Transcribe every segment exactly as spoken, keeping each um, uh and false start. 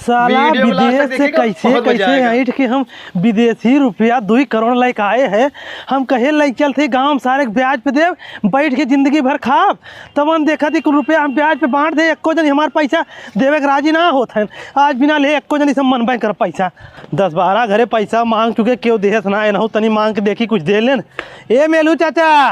साला video में last तक विदेश से देखेगा, कैसे, बहुत मजा कैसे आएगा। ऐंठ के हम विदेशी रुपया दुई करोड़ लेके आए हैं। हम कहे लेके चलते गाँव में सारे के ब्याज पे देब, बैठ के जिंदगी भर खाब। तब हम देखा थी कुल रुपया हम ब्याज पे बाँट दे, एको जनी हमार पैसा देवे के राजी ना होत हैं। आज बिना ले एको जनी से मनबे कर पैसा। दस बारह घरे पैसा माँग चुके, केहू देहस ना, एनहू तनी माँग के देखी कुछ दे लेन। ए मेलू चाचा,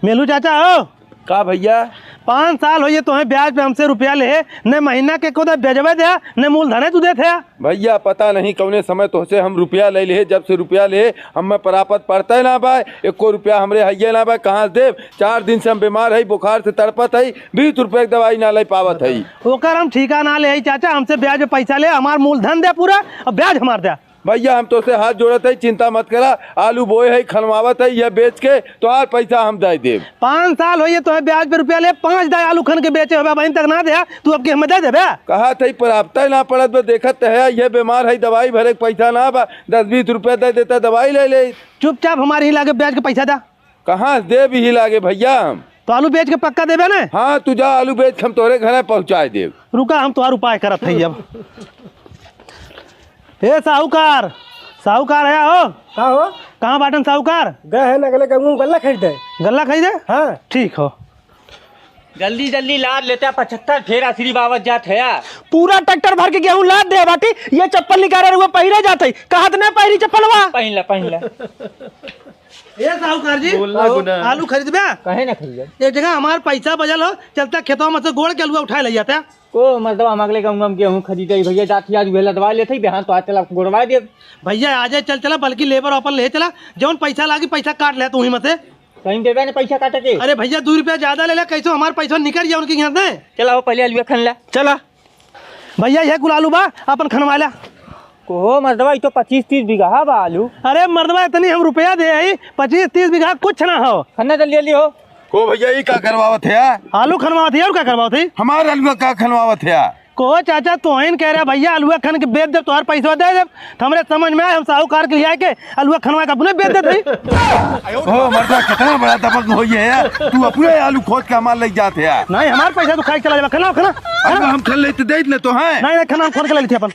मेलू चाचा हो। का भइया? पाँच साल होइए तोहें ब्याज पे हमसे रुपया ले, न महीना के एको दे ब्याजवे दे, न मूलधने तू देत है। भइया, पता नहीं कौने समय तोहसे हम रुपया ले ले, जब से रुपया ले, हमें प्राप्त पड़ते ना बा, एको रुपया हमरे हइये ना बा, कहाँ से देब? चार दिन से हम बीमार है, बुखार से तड़पत है, बीस रुपया के दवाई ना ले पावत है। ओकर हम ठीका ना ले, चाचा, हमसे ब्याज पे पैसा ले, हमार मूलधन दे पूरा, और ब्याज हमार दे। भइया, हम तोसे हाथ जोड़त हई, चिंता मत करा, आलू बोए हई, खनवावत हई, यह बेच के तोहार पैसा हम दे देब। पाँच साल होइए तोहे ब्याज पे रुपया ले, पाँच दाई आलू खन के बेचे होबे, अबहिन तक ना दे, तू अब के हमें दे देबे? कहा थई, प्राप्त ना पड़त बा, देखत है, यह बीमार है, दवाई भरे के पैसा ना बा, दस बीस रुपया दे देता, दवाई ले ले। चुपचाप हमारे ही लागे ब्याज के पैसा दा। कहाँ से देब ही लागे भइया हम? तो आलू बेच के पक्का देबे ने? हाँ, तू जा आलू बेच के हम तोहरे घरे पहुँचाए देब। रुका, हम तोहार उपाय करत हई अब। ए साहूकार, साहूकार है हो? का हो? कहाँ बाटन साहूकार? गए हैं अगले गाँव गल्ला खरीदे। गल्ला खरीदे? हाँ। ठीक हो। जल्दी जल्दी लाद लेता पचहत्तर फेरा श्री बाबत जात है। पूरा ट्रैक्टर भर के गेहूं लाद दे बाटी, ये चप्पल निकाले रहुआ पहिरे जात है। कहत ना पहिरी चप्पलवा। पहिन ला, पहिन ला। ए साहूकार जी, बोलना गुना। आलू खरीदबे? काहे ना खरीदब? एक जगह हमार पैसा बजल हो, चलता खेतवा में से गोड़ के अलुआ उठाए ले जाता। को मतलब हम अगले गाँव में गेहूं खरीदे भइया, जात ही आज उहे लदवा लेत ही, बिहान तो आज चला गोड़वा देब। भइया, आजे चल चला, बल्कि लेबर अपन ले चला, जौन पैसा लागी पैसा काट ले तू ही में से। कहीं देबे ने पैसा काटे के? अरे भइया, दू रुपया ज्यादा ले ले, कैसो हमार पैसा निकल जाए उनके यहाँ से। चला हो, पहले अलुआ खन ला। चला। भइया, यह कुल आलू बा, अपन खनवा ला। कोहो मर्दवा, ई तो पच्चीस तीस बीघा बा आलू। अरे मर्दवा, इतनी हम रुपया दे आई, पच्चीस तीस बीघा कुछ ना हो। खन्ना जल्दी जल्दी हो। को भइया, ई का करवावत है? आलू खनवावत है, और का करवावत है? हमार अलुआ का खनवावत है? को चाचा, तोहिन कह रहा भइया, अलुआ खन के बेच दे, तोहर पैसा दे दे। हमरे समझ में आए, हम साहूकार के लिया के अलुआ खनवा के अपने बेच देते ही। ओ मर्दा, कितना बड़ा दबंग हो ये है, तू अपने आलू खोद के हमार ले जाते है। नहीं, हमार पैसा तो खाई चला जाबा, खना, खना। अब हम खन लेते दे न तो है। नहीं, नहीं, खना, हम खोद के ले लेते अपन।